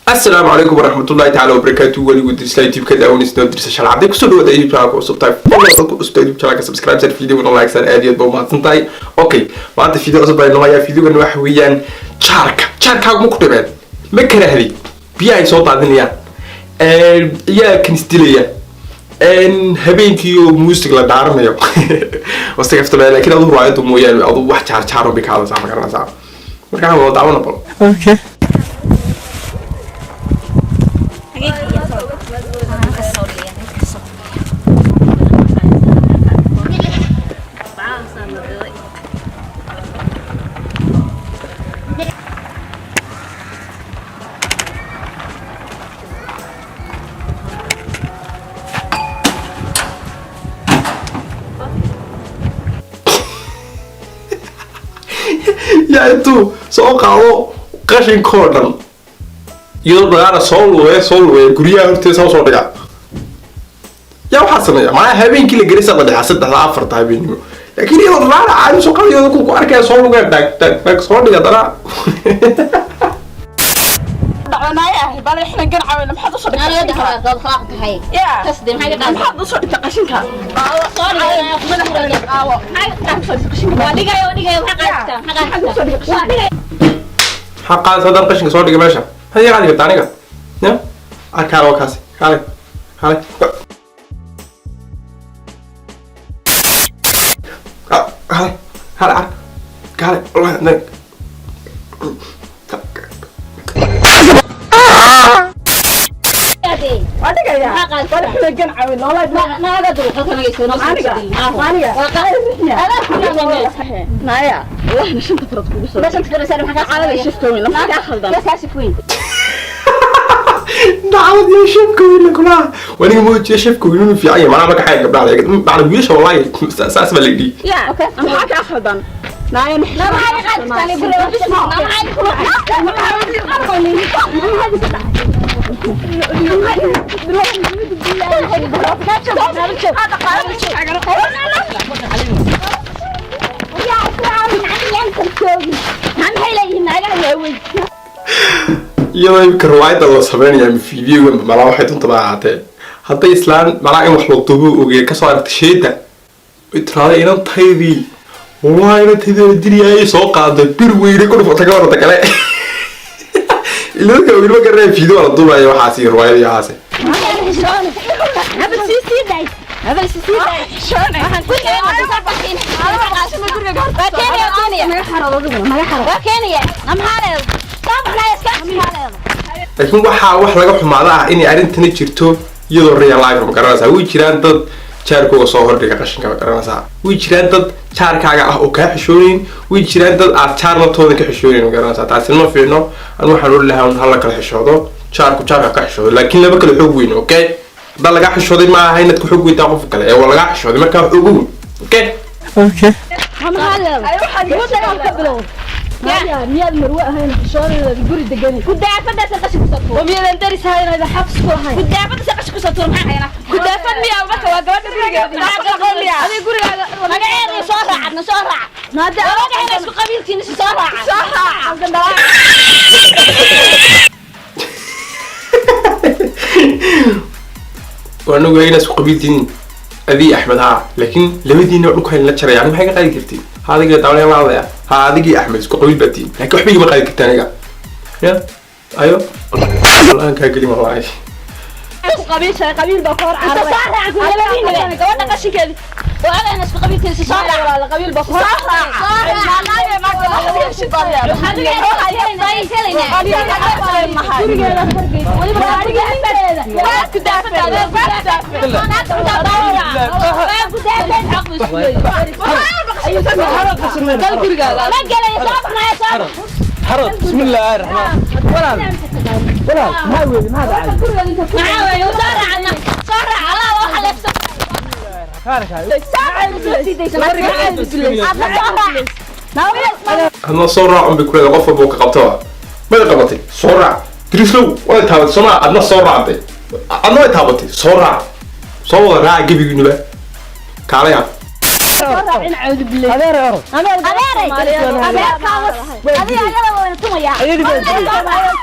Asalaamu calaykum waraxmatullahi tacaala wabarakaatu. Weligu dirsla YouTube ka daawanaysa dirsa shalcadday kusoo dhawaada YouTube channelka cusub tahay. Follow dadku cusub YouTube channelka, subscribe sar, video like sar. Aad iyo aad baa umahadsan tahay. Okay, maanta video cusub baa inoo hayaa. Videogan waxa weeyaan jaarka. Jaarkaagu ma ku dhibeen? Ma karahdi biyaha ay soo daadinayaan, ciyaalkan isdilaya habeenkii oo music la daaranayo wasagaftame, laakiin adu ruwaayadu mooyaane adu wax jaar jaaro bay ka hadlaysaa, ma garanaysaa? Markaan wada daawano bal. Okay. Yaa intuu soo qaado qashinkoo dhan iyadoo dhagaana soo lugeeya, soo lugeeya guryaha horteeda soo dhiga? Yaa waxaa sameeya macnaha habeenkii la gelay sada dhexa, saddexda, afarta habeenimo, laakiin iyadoo dhagaana caadi soo qaada, iyadoo ku arkaya soo lugeeya, dhag dhag dhag soo dhiga dana. Maxaad usoo dhigtay qashinka? Maxaa qaadaysa haddaan qashinka soo dhiga meesha? Maxaad iga qaadi kartaa aniga? Ya arkaala waa kaasi. Kaalay, kaalay, kaalay, kaalay, ar kaalay, wallahi. Naya, wallahina shanta farad kugu soo khaldan. Dacwad iyo shafka wiila kulaha waniga moojiya. Shafka wiil inuu fiican yahay macnaha marka xagga gabdhaha la eego, macna wiilasha wallahi saas baa la yidhi. Maxaa kaa khaldan, naya? Iyadoo imika riwaayadda la sameynaya ama videoga malaa waxay duntaba ahaatee, hadday islaan malaa in wax la duubo ogeey kasoo aragta sheeda oy tiraada inantaydii, wallahi inantaydii la dilayaayay, soo qaada bir weyne ku dhufata ka warata kale iladka wiilma garanaya video la duubaya waxaas iyo riwaayada iyo waxaas. Laakiin waxaa wax laga xumaada ah inay arrintani jirto iyadoo real life, ma garanaysaa? Way jiraan dad jaarkooga soo hordhiga qashinka, ma garanaysaa? Way jiraan dad jaarkaaga ah oo kaa xishoonayn. Way jiraan dad aad jaar latooda ka xishoonayn, ma garanaysaa? Taasina ma fiicno. Anu waxaan odhan lahaa un hala kala xishoodo, jaarku jaarka ka xishoodo, laakiin laba kala xoog weyn. Okay, haddaa lagaa xishooday ma aha inaad ku xoog weyntaa qofka kale ee waa lagaa xishooday, markaa wax ogow. Okay. Okay. Miyaad marwe ahayn xishoonayd guri degan oo miyadan daris ahayn xabs ku lahayn? Kudaafad miyaa? Marka waa gabadha gurigeeda adiga gurigaaga soo raaca. Waan ogahay inaad isku qabiiltihiin adii Axmed, haa, laakiin labadiina dhulka la jaraya. Ani maxay ka qaadi kartiin? Ha, adiga daawanaya la hadlaya. Ha, adigii Axmed isku qabiil baa tihiin, laakiin waxba igama qaadi kartaa aniga. Ya ayo wallahi kaa gelin wallahi. Qabiil qabiil baa ka hor cararay gabadha qashinkeedi. Qabiil baa ku hor. حرد، بسم الله الرحمن. ولا ولا ما ويلي ما داعي. Adna soo raac un bay ku leedahay. Qof walba uu ka qabtaba mada qabatay, soo raac drislow way taabatay soo maa, adna soo raacday, adna way taabatay, soo raac, soo wada raaca gebigiinuba kaalaya. soo raacin cawdu bilay. Adeer, orod. Adeeray, adeerkaawas adiga ayada wayna tumayaa. Ayadii baa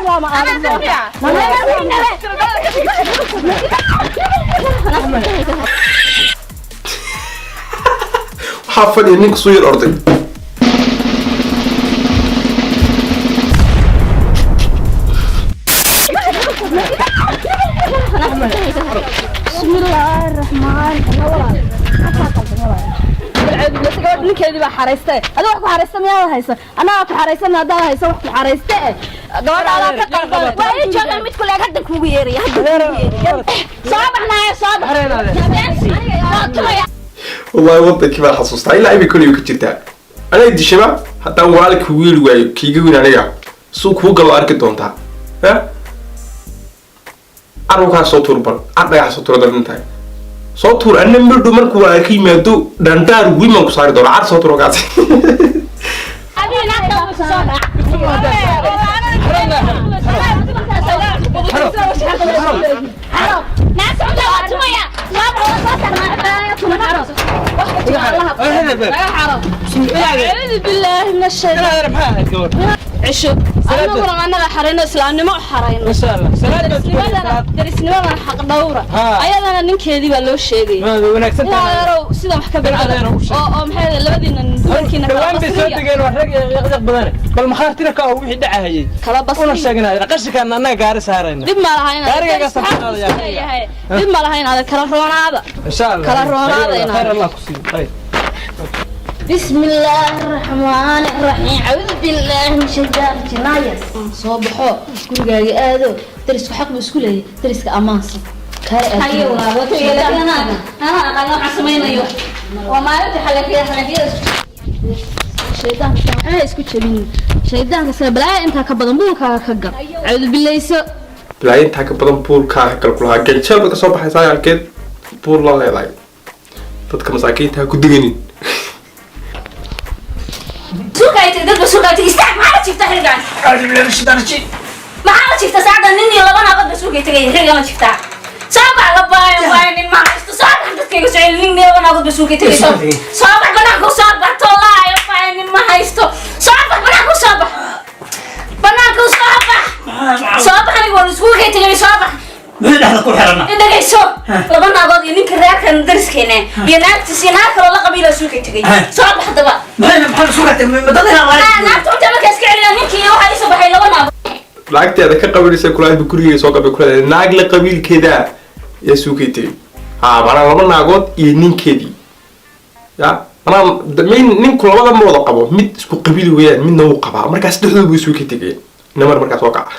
Islaam aad. Waxaa fadhiya ninka suu yar orday. Bismillaahi raxmaani raxiim. Gabadh ninkeedii baa xarayste. Adiga wax ku xaraysta miyaad haysa? Annagaa ku xaraysan haddaad haysa wax ku xarayste. Gabadha adaa ka qaldan. Waa ii joogaan mid kule hadda kuugu yeeraya, hadda kuugu yeeraya. Soo baxnaayo, soo bax. Waa tumaya. Wallahi wadankii baan xasuustaa, ilaa imika koley ka jirtaa. Aniga dishaba haddaan walaalka wiil waayo kiiga weyn, aniga suu kuu galo arki doontaa. Ha carruurkaa soo tuur, bal car dhagax soo tuur darin tahay, soo tuur. Anna midho markuu walaalka yimaado dhandaar weyn baan ku saari doonaa. Car soo tuur kaasi. Adiga naagta soo raac. Naagta waa tumaya. Soo bax, waa soo sarnaa. Acuudu billaahi min ashaytaan. Adeer, maxaa ahayd gabadh? Cisho anaguna annaga xarayno, islaamnimo u xarayno. Insha Allah salaad baad. Darisnimadana, darisnimadana xaq dhowra. Ayadana ninkeedii baa loo sheegaya. Wanaagsan inaa tahay. Yarow sida wax ka bedela adeer u sheeg. oo maxay ahayd labadiina dumarkiina kala Dhawaan bay soo basriya. degeen, waa rag yaq badane. Bal maxaartira ka oo wixii dhacahayay kala una basriya. Sheegnaa qashinkaan annaga gaari saarayna. Dib ma laha inaad Gaarigayga daris xaq safraadaya. isku leeyahay. Dib ma laha inaad kala roonaada. Insha Allah. Kala roonaada inaad. Khayr Allah ku siiyo, khayr. بسم الله الرحمن الرحيم، أعوذ بالله من الشيطان الرجيم. Soo baxo, gurigaaga aado. Darisku xaq buu isku leeyahay, dariska ammaansan. Haye walaal, waa tagay anaa aqaan waxaan samaynayo. Waa maalinta xalafiyada xalafiyada. Shaydaanka waxaa isku jebin, shaydaanka sida balaaya intaa ka badan buulkaaga ka gal, cawdu billayso. Balaayo intaa ka badan buulkaa gal kulahaa. Ganjeel baad ka soo baxaysaa, halkeed buul la leedahay. Dadka masaakiinta ha ku diganin. Suuqa ay tagay, dadba suuqa ay tagay. Istaag, maxaa la jiiftaa xilligan? Maxaa la jiiftaa saacaddan? Nin iyo laba naaqad ba suuqa ay tagay, xilligan la jiiftaa. Soo bax la baayo baayo, nin ma haysto. Soo bax, dadkayga soo celi. Nin iyo laba naaqad ba suuqa ay tagay. Soo soo bax, banaanka u soo bax. Toolaayo baayo, nin ma haysto. Soo bax, banaanka u soo bax, banaanka u soo bax, soo bax. Aniga waan iskuulka ay tagay, soo bax. Muxuu dhexda ku xirana? Dhagayso, laba naagood iyo ninka reerkan dariskeena iyo naagtiis iyo naag kaloo la qabiila suuqa tegay. Soo bax daba. Maxaa maxaa suuqa tagay? Madada inaan Ah, naagta inta markaa iska celiya ninkii waxaa ii soo baxay laba naagood. Lacagteeda ka qabanaysa kulaad gurigeyga soo qabay kulaad naag la qabiilkeeda yaa suukay tegey. Ha manaa laba naagood iyo ninkeedii ya manaa ninku labada ma wada qabo, mid isku qabiil weeyaan, midna wuu qabaa. Markaas saddexdoodu bay suukay tegeen namar markaas soo kaca.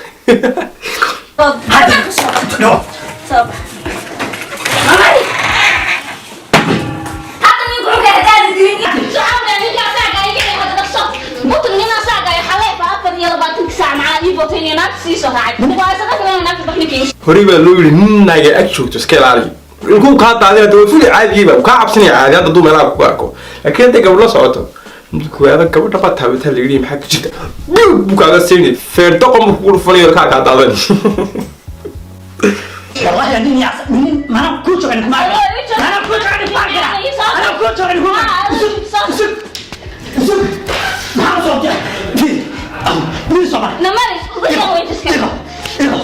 Banaanka soo bax. No. Soo bax. Mamay! Hadda ninku wuxuu ka hadaadi dilin. Soo ninka asaaga iga dhigay hadda dhaqso. Mutun nin asaaga ay xalay ba 24 saac macaa ii botay inay naagta sii soo raacay. Waa saddex inay naagta bax ninkii. Horey baa loo yidhi nin naaga ag joogto iska ilaali, inkuu kaa daadin hadda waa fuli caadigiiba kaa cabsanaya caadi hadda hadduu meelaha ku arko. Laakiin hadday gabadh la socoto koowaada gabadha baa taabataa la yidhi, maxaa ka jirta buu kaaga siinay feerdoqon buu kugu dhufanayo kaa daadan. Wallahi nin ya nin mana ku joogan kuma arka. Mana ku joogan kuma arka. Mana ku joogan kuma arka. Usug. Usug. Maxaa soo jeex? Nin soo bax. Namari, usoo weydiiska. Iqo. Iqo.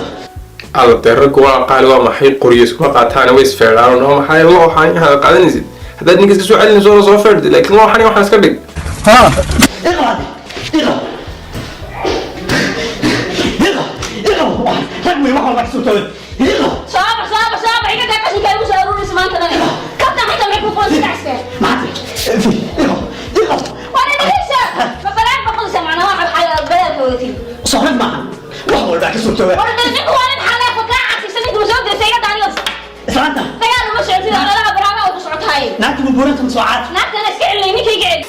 Alla dee raggu waa qaali, waa maxay qoryo iskuma qaataan, way isfeedhaan oo maxay looxan waxaad qaadanaysid haddaad ninka iska soo celinayso oo soo feedhi, laakiin looxan waxaan iska dhig. Iqo. Iqo. Iqo. Iqo. Rag way wax walba ka soo toobay. Iqo. Soo bax, soo bax, soo bax. Iga daa qashinka igu soo aruuraysa maanta dhan. Kabtan xitaa maxay ku qoon saddex. Maxaa? Iqo. Iqo. Waa dhagaysa. Ma balaan boqol macnaa waa xal badalka wadatin. Soo rag maahan. Wax walba ka soo toobay. War ninku waa nin xalay ka caasisan ninka soo dirsay iga daaniyo. Islaanta. Dagaal uma socotid, ololaha barnaamij ku socotahay. Naagta buuranta soo caad. Naagtana iska celinay ninkayga celi.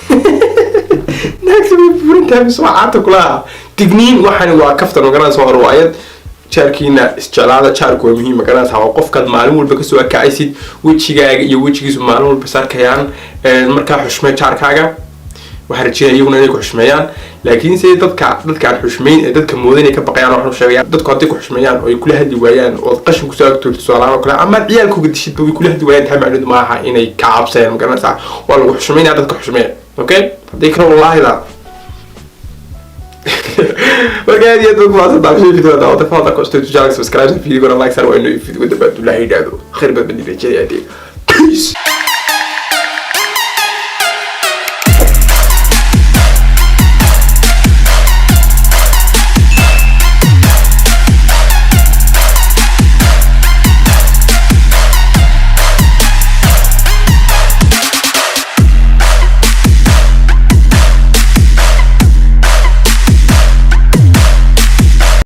Naagta way buurantahay mise waa caata kulaha. Digniin, waxani waa kaftan, magaranaysa, waa riwaayad. Jaarkiina isjeclaada, jaarku waa muhiim, magaranaysa, waa qofkaad maalin walba kasoo akacaysid, wejigaaga iyo wejigiisu maalin walba sarkayaan. Markaa xushmee jaarkaaga. Waxaan rajeynaya iyaguna inay ku xushmeeyaan. Laakiinse dadka aan xushmeyn ee dadka moodan inay ka baqayaan, waxaan u sheegaya, dadku hadday ku xushmeeyaan oo ay kula hadli waayaan ood qashin kusoo agtoorto, tusaalahaan oo kale, ama ciyaalkooga dishidba, way kula hadli waayaan, taa macnaheedu maaha inay ka cabsanayaan. Magaranaysaa, waa lagu xushmeynaya. Dadka xushmeeya, okay? Haddii kale, wallaahida. Marka aad iyo aad baa ku mahadsan tahay video daawada. Fadlan ku cusub channel, subscribe video, like saar. Waa inuu video dambe Abdullahi yidhaahdo. Khayr baad baan idin rajeynaya. Peace.